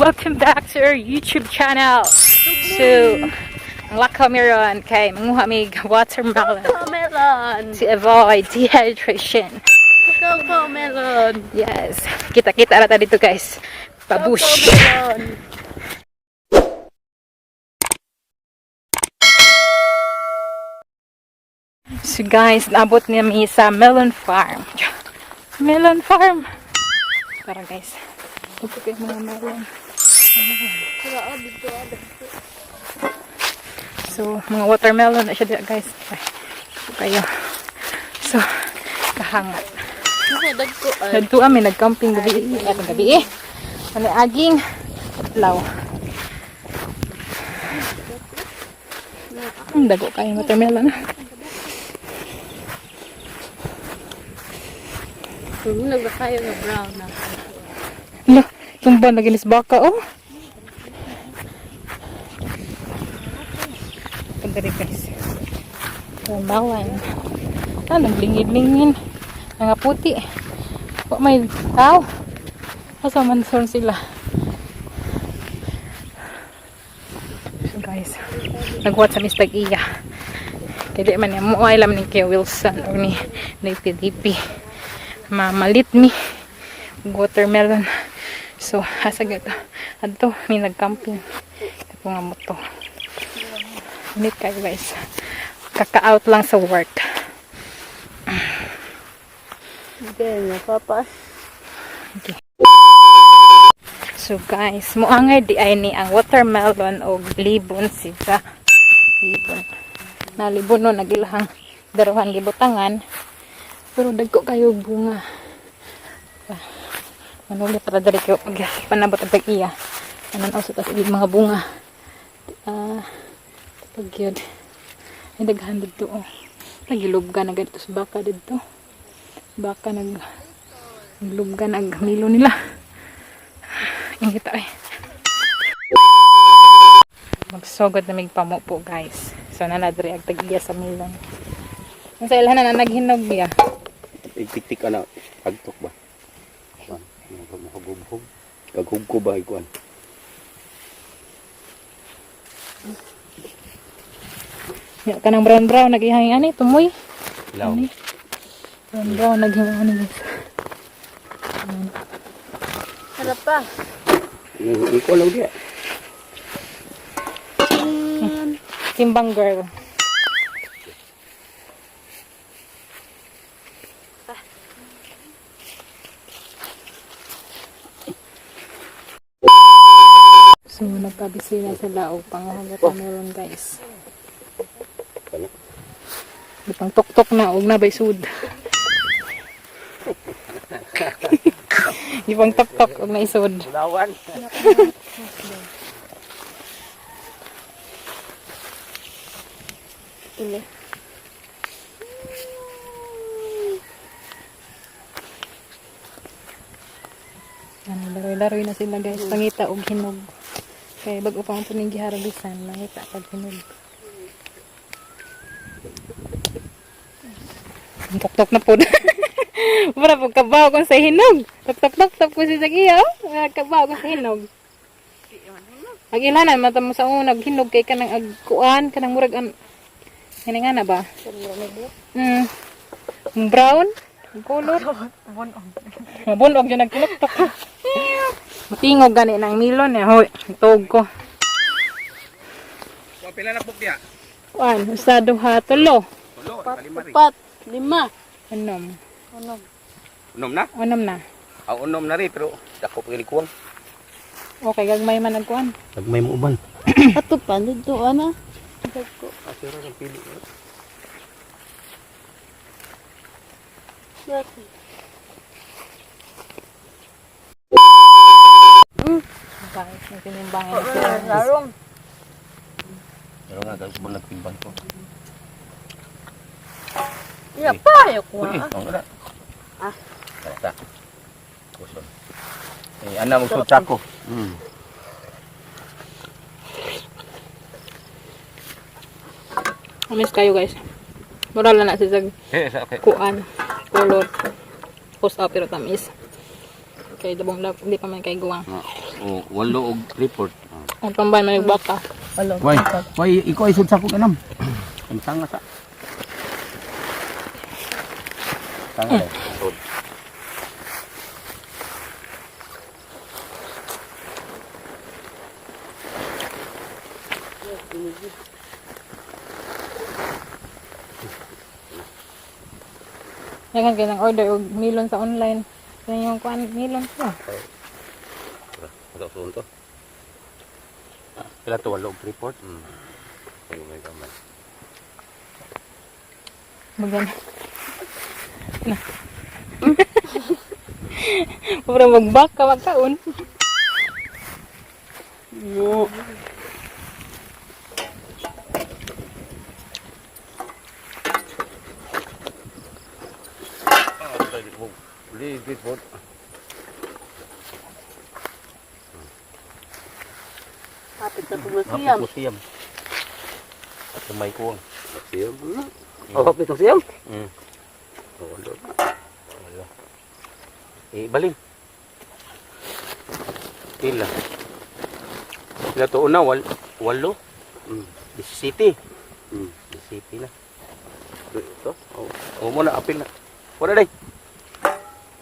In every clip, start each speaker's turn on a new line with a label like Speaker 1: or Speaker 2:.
Speaker 1: Welcome back to our YouTube channel. So, ang lakaw meron kay manguha mig watermelon
Speaker 2: Cocomelon.
Speaker 1: To avoid dehydration.
Speaker 2: Cocomelon.
Speaker 1: Yes. Kita-kita ra ta dito, guys. Pabush.
Speaker 2: Cocomelon.
Speaker 1: So guys, naabot niya mi sa melon farm. Melon farm. Tara, guys. Ito kayo mga melon. So, mga watermelon na siya dito, guys. Ay, ito kayo. So, kahangat.
Speaker 2: Ako, dagko ay.
Speaker 1: Nagto kami, nag-camping gabi. Atong gabi eh. Ano aging adlaw. Ang dago kayo watermelon.
Speaker 2: Kung nagkakayo nga brown na.
Speaker 1: Ala, tumba na ginis baka oh. Pagdari, guys. Watermelon. Ah, naglingin-lingin. Mga puti. Wa may tao. Asa man son sila. So guys, nagwat sa Mr. Iya. Kaya di man niya mo alam ni kay Wilson or ni PDP. Mamalit mi watermelon. So, asa gito. Adto, may nagcamping. Ito nga mo to. Init kayo, guys. Kaka-out lang sa work.
Speaker 2: Hindi na, papa.
Speaker 1: So guys, muangay di ay ni ang watermelon o libon sila. Libon. Na libon no nagilahang daruhan gibutangan. Pero dagko kayo bunga. Ah, manuli para dali kayo pag panabot ang tag-iya. Anan sa tas mga bunga. Ah, pag yun. Ay daghan dito oh. Nagilubga na ganito sa baka dito. Baka naglubga nagmilo nila. Yung kita eh. Magsugod na mig pamupo, guys. So nanadri ag tag-iya sa milon. Ang sa ilhan na naghinog ya.
Speaker 3: Igtik-tik ana agtok ba. Kuan, yung makagubhog. Kaghug ko ba ikuan?
Speaker 1: Ya kanang brown brown nagihangin ani tumoy.
Speaker 3: Ilaw.
Speaker 1: Ani. Brown brown naghihangin ani, guys.
Speaker 2: Harap pa.
Speaker 3: Iko lang diya.
Speaker 1: Timbang girl. So, nagkabisi na sila og panguhag watermelon, guys.
Speaker 3: Ano?
Speaker 1: Di pang tok-tok na og na bay sud. Di pang tok-tok og na isod.
Speaker 3: Lawan.
Speaker 2: Ini.
Speaker 1: Ano, laroy-laroy na sila, guys. Pangita og hinog. Kay bago pa man po ning giharbisan, mangita pag hinog. Ang Tok-tok na po. Mura po kabaw kung sa hinog. Tok-tok tok tok po si Sagiya. Oh. Kabaw kung sa hinog. Ang ilanan mata mo sa una hinog kay kanang agkuan kanang murag an nga na ba? Ang brown, ang color. Mabunog yun nagtinuktok. Matingog gani ng milon eh. Hoy, tuog ko.
Speaker 3: Wa pila na buk diya?
Speaker 1: Kuan, usa, duha, tulo.
Speaker 3: Tulo, kalima rin.
Speaker 2: Upat. Lima.
Speaker 1: Unom.
Speaker 2: Unom.
Speaker 3: Unom na?
Speaker 1: Unom na.
Speaker 3: Aw unom na rin pero dako pa gani kuwang.
Speaker 1: Okay, gagmay man nagkuan.
Speaker 3: Gagmay mo uban.
Speaker 2: Ato pa, dito ana. Dagko.
Speaker 3: Asiro ng pili.
Speaker 2: Dagko.
Speaker 1: Guys, nagtinimbangin na sila.
Speaker 2: Larong.
Speaker 3: Pero nga gagawin ko nagtimbang ko.
Speaker 2: Ya pa, ko.
Speaker 3: Uy, ang wala.
Speaker 2: Ah.
Speaker 3: Ta. Kuson. Eh ana mo sud sako.
Speaker 1: Amis kayo, guys. Mura lang na si Zag
Speaker 3: Eh, sa okay.
Speaker 1: kuan. Color. Pusa pero tamis. Kay dabong love, hindi pa man kay guwang.
Speaker 3: Oh, walo og report.
Speaker 1: Ang pamban man baka.
Speaker 2: Walo.
Speaker 3: Why? Why ikaw ay sud sa akong anam? Ang tanga sa. Tanga dai. Sud.
Speaker 1: Dagan kay nang order og milon sa online. Kaya yung kuan milon ko.
Speaker 3: Ito suon to. Pila to walo og report? Ay, may gamay.
Speaker 1: Magan. Na. Pura magbaka magkaon.
Speaker 2: No.
Speaker 3: Ligid po.
Speaker 2: Hapit na tumasiyam.
Speaker 3: Hapit mo siyam. Sumay ko ang. Siyam? Oh, hapit mo siyam? Wala. Wala. Eh, balin. Pila. Pila to una, walo. City. City na. Ito? Oh, oh muna, apil na. Wala day.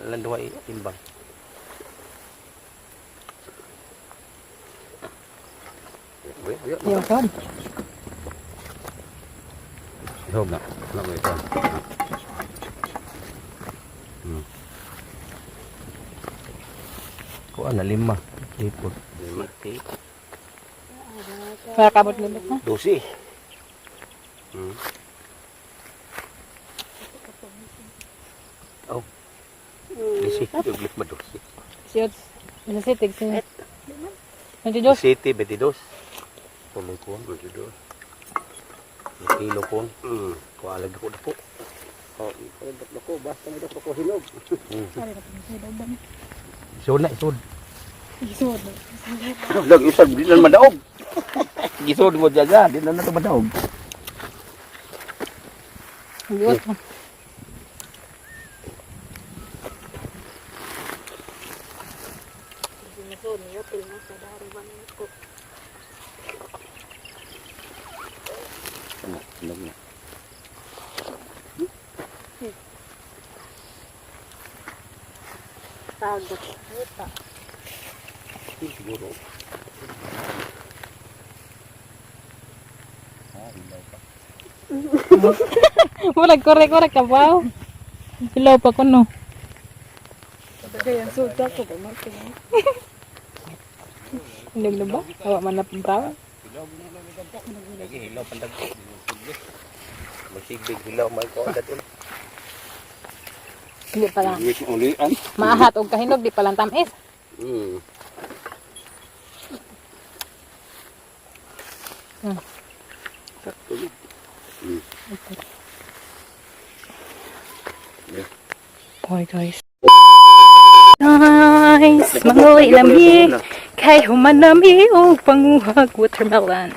Speaker 3: Alam duha timbang.
Speaker 1: Yung sod.
Speaker 3: Ihog na. Wala mo ito. Kuha na lima. Lipot. Lima.
Speaker 1: Para kabot libot na.
Speaker 3: 12. Oh. Disi, lima 12.
Speaker 1: Siyot. Sa city sin. 22.
Speaker 3: City, 22. Tuloy ko ang 22. Kilo ko. Kuha lagi ko dako. Oh, dako basta mo dako ko hinog. Isod na, isod.
Speaker 1: Isod.
Speaker 3: Lag isod di na madaog. Gisod mo jaga, di na nato madaog.
Speaker 1: Liot.
Speaker 3: Ano, hinog na.
Speaker 2: Tagot. Puta.
Speaker 3: Siguro. Ah, hilaw pa.
Speaker 1: Wala kore-kore ka ba? Hilaw pa kuno.
Speaker 2: Kaya ang suta ko ba mo?
Speaker 1: Hinog na ba? Awa man na brown.
Speaker 3: Lagi hilaw pandag. Magsigbig hilaw may ko daton.
Speaker 1: Hindi pa lang.
Speaker 3: Ulian.
Speaker 1: Maahat og kahinog di pa lang tamis. Bye guys. Nice! Mangoy lami! Kay humanami og panguhag watermelon.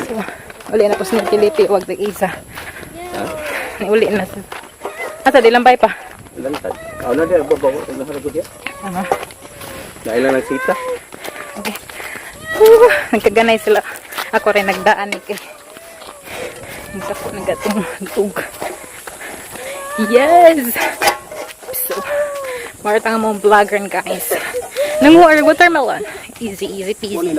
Speaker 1: So, uli na po sa Kilipi, wag tag-isa. Uli na sa... Asa, di lambay pa.
Speaker 3: Lantad. Ano dia babaw ko na ko dia.
Speaker 1: Ano?
Speaker 3: Dahil lang nagsita.
Speaker 1: Okay. Nagkaganay sila. Ako rin nagdaan eh. Kay. Ang ko nagatong tug. Yes! So, marta nga mong vlogger guys. Nanguha watermelon. Easy, easy peasy.